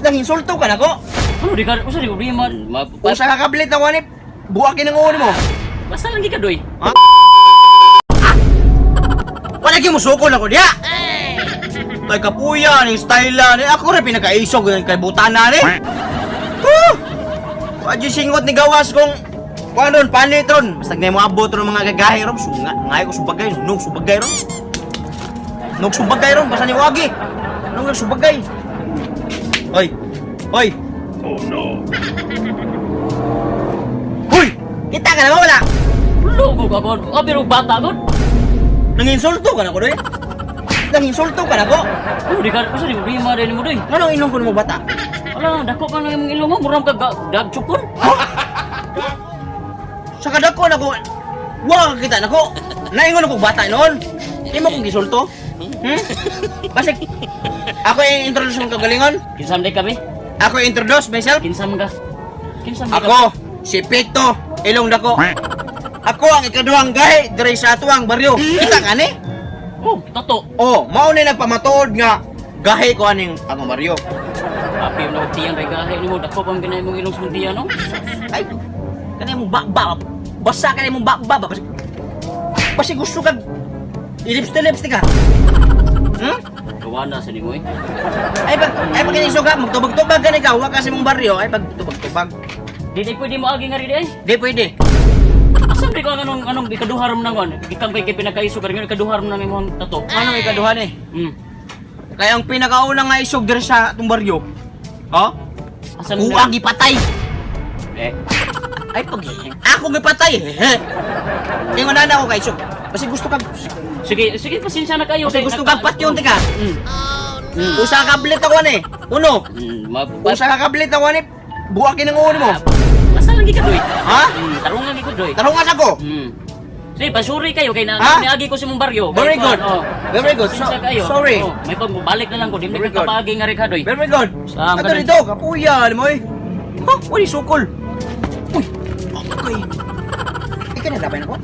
Nang insulto ka nako. Ano di ka usa di problema? Usa ka kablit na wani, buhakin ang ulo mo. Basta lang gi ka doy. Ha? Wala gyud musukol ako diha. Kay kapuya ni style ni ako ra pinakaisog kay butana ni. Huh! Wa jud singot ni gawas kung kuan ron panit ron. Basta na mo abot ron mga gagahi ron sunga ngay ko subagay nung subagay ron. Nung subagay ron basta ni wagi. Nung subagay. Hoy. Hoy. Oh no. Hoy! Kita ka na ba wala? Lugo ka kon. Ah, pero bata kon. Nanginsulto ka na ko doy. Nanginsulto ka na ko. Ano di ka usa di problema rin mo doy. Nganong ilong ko mo bata? Ala, dako ka na imong ilong mo, murang ka dagchukon. Sa kadako na ko, wa ka kita nako. Naingon ako bata noon. Di mo kong gisulto? Hmm? Basig, ako yung introduce mong kagalingon. Kinsa man ka be? Ako yung introduce myself. Kinsa man ka? Kinsa man ka? Ako, si Pito, ilong dako. Ako ang ikaduhang gahi diri sa atuang baryo. Kita ka ni? Oh, toto. Oh, mao ni nagpamatuod nga gahi ko aning akong baryo. Api mo na tiyang ray gahi nimo, dako pa man ginay imong ilong sa tiyan no. Ay, kani mong bakba. Basta kani mong bakba ba? Basig, basig gusto kag i-lipstick ka. Hmm? Kawana sa nimo eh. Ay pag kini ka, magtubag-tubag ka ni ka, wa kasi mong baryo, ay pag tubag-tubag. Di di pwede mo agi nga rin eh. Di pwede. Asa di ko ang anong anong ikaduha ram nang ano? Gikan kay pinakaiso ka rin ikaduha ram nang imong tato. Ano may kaduhan eh? Kaya ang pinakauna nga isog diri sa atong baryo. Ha? Asa man Kuang gipatay. Eh, Ay pag ako gipatay. Ingon na ako kay isog. Basi gusto kag sige, sige, pasensya na kayo. basi gusto kag patyon tika. Usa ka kablit ako ni. Uno. Usa ka kablit ako ni. Buhakin ang ulo mo. Basta lang gi ka doy. Ha? Tarungan gi ko doy. Tarungan ako. Sige, pasuri kayo kay na Ha? niagi ko sa imong baryo. Very Kay, good. oh. Very good. Pasensya kayo. Sorry. Oh, may pagbalik na lang ko. Di mo Very good. kapaagi nga rin doy. Very good. Saan ka Ato na? dito, kapuya mo eh. Ha? Wala sukol. Uy, okay. Ikaw naglabay na ko?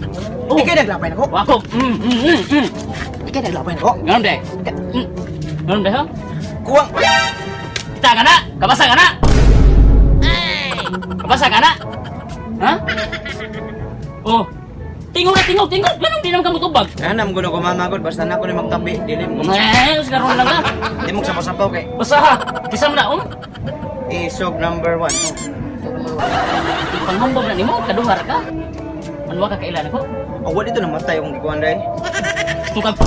Oh. Ikaw naglabay na ko? Wako. Ikaw naglabay na ko? Ngayon de. Ngayon de ha? Kuwang. Kita ka na! Kabasa ka na! Kabasa ka na! Ha? Oh. Tingog na tingog, tingog. Ganun di naman ka mutubag. Anam ko na kumamagod, basta na ako ni magtabi. Dili mo. Eh, karon lang na. Di mo sapaw-sapaw kay. Basta ha. Kisa mo na, um. Isog number 1. Panghambog na nimo, kaduhar ka. Manwa ka kailan ako. Oh, wala dito namatay akong gikuan day. Tukag.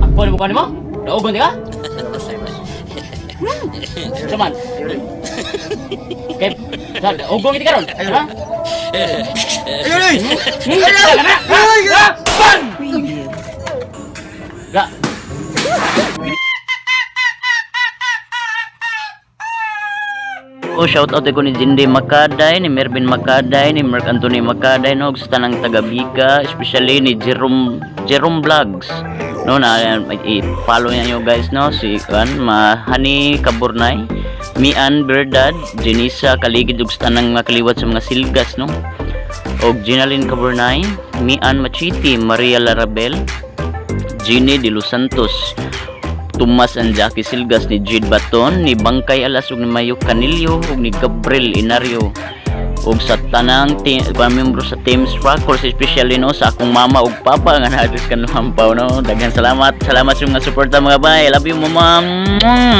Ako ni mo kuan nimo? Daogon di ka? Saman. Kay, sa daogon di karon. Ha? Ayun ay! Ay, na! Ay! Pan! Ga. Oh, shout out ko ni Jindy Makaday, ni Mervin Makaday, ni Mark Anthony Makaday, no, sa tanang taga Biga, especially ni Jerome Jerome Vlogs. No, na i-follow niya nyo guys, no, si kan Mahani Kaburnay, Mian Berdad, Jenisa Kaligid ug sa tanang mga kaliwat sa mga silgas, no. Og Ginalyn Kaburnay, Mian Machiti, Maria Larabel, Ginny De Los Santos, Tomas and Jackie Silgas, ni Jade Baton, ni Bangkay Alas ug ni Mayo Canillo ug ni Gabriel Inario ug sa tanang team, membro sa Team Sparkles, especially no sa akong mama ug papa nga naa sa Kaluhampaw, no. Daghan salamat, salamat sa mga suporta mga bay. Love you, mama. Mwah!